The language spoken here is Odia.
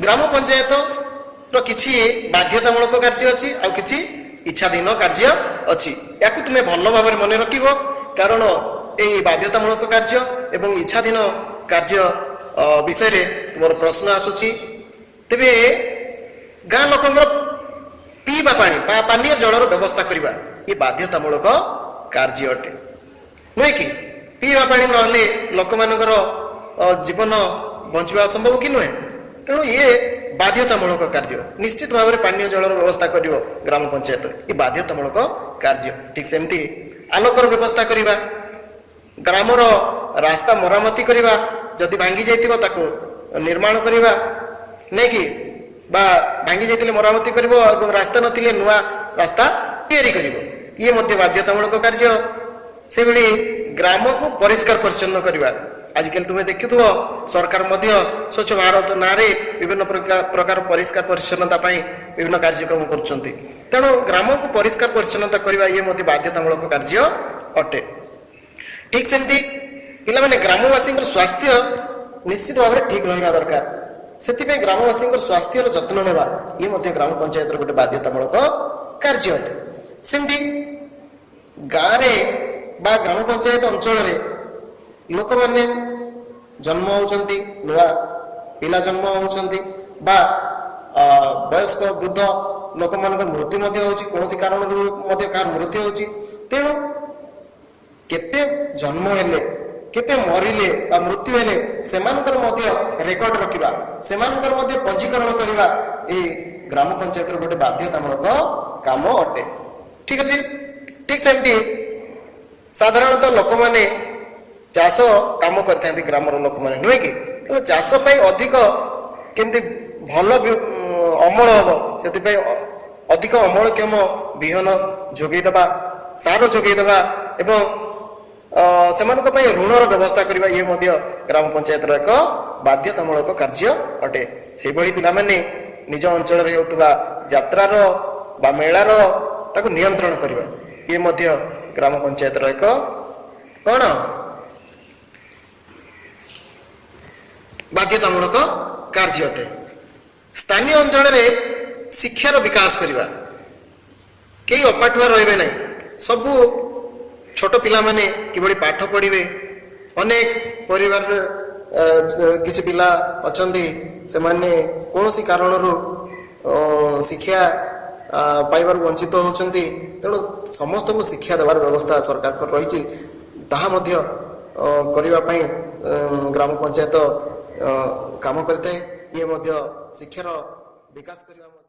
ଗ୍ରାମ ପଞ୍ଚାୟତର କିଛି ବାଧ୍ୟତାମୂଳକ କାର୍ଯ୍ୟ ଅଛି ଆଉ କିଛି ଇଚ୍ଛାଧୀନ କାର୍ଯ୍ୟ ଅଛି। ୟାକୁ ତୁମେ ଭଲ ଭାବରେ ମନେ ରଖିବ, କାରଣ ଏଇ ବାଧ୍ୟତାମୂଳକ କାର୍ଯ୍ୟ ଏବଂ ଇଚ୍ଛାଧୀନ କାର୍ଯ୍ୟ ବିଷୟରେ ତୁମର ପ୍ରଶ୍ନ ଆସୁଛି। ତେବେ ଗାଁ ଲୋକଙ୍କର ପିଇବା ପାଣି ବା ପାନୀୟ ଜଳର ବ୍ୟବସ୍ଥା କରିବା ଇଏ ବାଧ୍ୟତାମୂଳକ କାର୍ଯ୍ୟ ଅଟେ, ନୁହେଁ କି? ପିଇବା ପାଣି ନହେଲେ ଲୋକମାନଙ୍କର ଜୀବନ ବଞ୍ଚିବା ଅସମ୍ଭବ କି ନୁହେଁ? ତେଣୁ ଇଏ ବାଧ୍ୟତାମୂଳକ କାର୍ଯ୍ୟ। ନିଶ୍ଚିତ ଭାବରେ ପାନୀୟ ଜଳର ବ୍ୟବସ୍ଥା କରିବ ଗ୍ରାମ ପଞ୍ଚାୟତ, ଇଏ ବାଧ୍ୟତାମୂଳକ କାର୍ଯ୍ୟ। ଠିକ ସେମିତି ଆଲୋକର ବ୍ୟବସ୍ଥା କରିବା, ଗ୍ରାମର ରାସ୍ତା ମରାମତି କରିବା, ଯଦି ଭାଙ୍ଗି ଯାଇଥିବ ତାକୁ ନିର୍ମାଣ କରିବା, ନାଇଁ କି? ବା ଭାଙ୍ଗି ଯାଇଥିଲେ ମରାମତି କରିବ ଏବଂ ରାସ୍ତା ନଥିଲେ ନୂଆ ରାସ୍ତା ତିଆରି କରିବ, ଇଏ ମଧ୍ୟ ବାଧ୍ୟତାମୂଳକ କାର୍ଯ୍ୟ। ସେଭଳି ଗ୍ରାମକୁ ପରିଷ୍କାର ପରିଚ୍ଛନ୍ନ କରିବା। ଆଜିକାଲି ତୁମେ ଦେଖୁଥିବ, ସରକାର ମଧ୍ୟ ସ୍ୱଚ୍ଛ ଭାରତ ନାଁରେ ବିଭିନ୍ନ ପ୍ରକାର ପରିଷ୍କାର ପରିଚ୍ଛନ୍ନତା ପାଇଁ ବିଭିନ୍ନ କାର୍ଯ୍ୟକ୍ରମ କରୁଛନ୍ତି। ତେଣୁ ଗ୍ରାମକୁ ପରିଷ୍କାର ପରିଚ୍ଛନ୍ନତା କରିବା ଇଏ ମଧ୍ୟ ବାଧ୍ୟତାମୂଳକ କାର୍ଯ୍ୟ ଅଟେ। ଠିକ ସେମିତି ପିଲାମାନେ, ଗ୍ରାମବାସୀଙ୍କର ସ୍ୱାସ୍ଥ୍ୟ ନିଶ୍ଚିତ ଭାବରେ ଠିକ ରହିବା ଦରକାର। ସେଥିପାଇଁ ଗ୍ରାମବାସୀଙ୍କର ସ୍ୱାସ୍ଥ୍ୟର ଯତ୍ନ ନେବା ଇଏ ମଧ୍ୟ ଗ୍ରାମ ପଞ୍ଚାୟତର ଗୋଟେ ବାଧ୍ୟତାମୂଳକ କାର୍ଯ୍ୟ ଅଟେ। ସେମିତି ଗାଁରେ ବା ଗ୍ରାମ ପଞ୍ଚାୟତ ଅଞ୍ଚଳରେ ଲୋକମାନେ ଜନ୍ମ ହେଉଛନ୍ତି, ନୂଆ ପିଲା ଜନ୍ମ ହେଉଛନ୍ତି ବା ବୟସ୍କ ବୃଦ୍ଧ ଲୋକମାନଙ୍କର ମୃତ୍ୟୁ ମଧ୍ୟ ହେଉଛି। କୌଣସି କାରଣରୁ ମଧ୍ୟ କାହାର ମୃତ୍ୟୁ ହେଉଛି। ତେଣୁ କେତେ ଜନ୍ମ ହେଲେ, କେତେ ମରିଲେ ବା ମୃତ୍ୟୁ ହେଲେ, ସେମାନଙ୍କର ମଧ୍ୟ ରେକର୍ଡ ରଖିବା, ସେମାନଙ୍କର ମଧ୍ୟ ପଞ୍ଜୀକରଣ କରିବା ଏଇ ଗ୍ରାମ ପଞ୍ଚାୟତର ଗୋଟେ ବାଧ୍ୟତାମୂଳକ କାମ ଅଟେ। ଠିକ ଅଛି? ଠିକ ସେମିତି ସାଧାରଣତଃ ଲୋକମାନେ ଚାଷ କାମ କରିଥାନ୍ତି, ଗ୍ରାମର ଲୋକମାନେ, ନୁହେଁ କି? ତେଣୁ ଚାଷ ପାଇଁ ଅଧିକ କେମିତି ଭଲ ଅମଳ ହବ, ସେଥିପାଇଁ ଅଧିକ ଅମଳକ୍ଷମ ବିହନ ଯୋଗେଇ ଦେବା, ସାର ଯୋଗେଇ ଦେବା ଏବଂ ସେମାନଙ୍କ ପାଇଁ ଋଣର ବ୍ୟବସ୍ଥା କରିବା, ଇଏ ମଧ୍ୟ ଗ୍ରାମ ପଞ୍ଚାୟତର ଏକ ବାଧ୍ୟତାମୂଳକ କାର୍ଯ୍ୟ ଅଟେ। ସେଇଭଳି ପିଲାମାନେ, ନିଜ ଅଞ୍ଚଳରେ ହେଉଥିବା ଯାତ୍ରାର ବା ମେଳାର ତାକୁ ନିୟନ୍ତ୍ରଣ କରିବା, ଇଏ ମଧ୍ୟ ଗ୍ରାମ ପଞ୍ଚାୟତର ଏକ କ'ଣ ବାଧ୍ୟତାମୂଳକ କାର୍ଯ୍ୟ ଅଟେ। ସ୍ଥାନୀୟ ଅଞ୍ଚଳରେ ଶିକ୍ଷାର ବିକାଶ କରିବା। କେହି ଅପାଠୁଆ ରହିବେ ନାହିଁ। ସବୁ ଛୋଟ ପିଲାମାନେ କିଭଳି ପାଠ ପଢ଼ିବେ। ଅନେକ ପରିବାରରେ କିଛି ପିଲା ଅଛନ୍ତି, ସେମାନେ କୌଣସି କାରଣରୁ ଶିକ୍ଷା ପାଇବାରୁ ବଞ୍ଚିତ ହେଉଛନ୍ତି। ତେଣୁ ସମସ୍ତଙ୍କୁ ଶିକ୍ଷା ଦେବାର ବ୍ୟବସ୍ଥା ସରକାରଙ୍କର ରହିଛି। ତାହା ମଧ୍ୟ କରିବା ପାଇଁ ଗ୍ରାମ ପଞ୍ଚାୟତ କାମ କରିଥାଏ। ଇଏ ମଧ୍ୟ ଶିକ୍ଷାର ବିକାଶ କରିବା ମଧ୍ୟ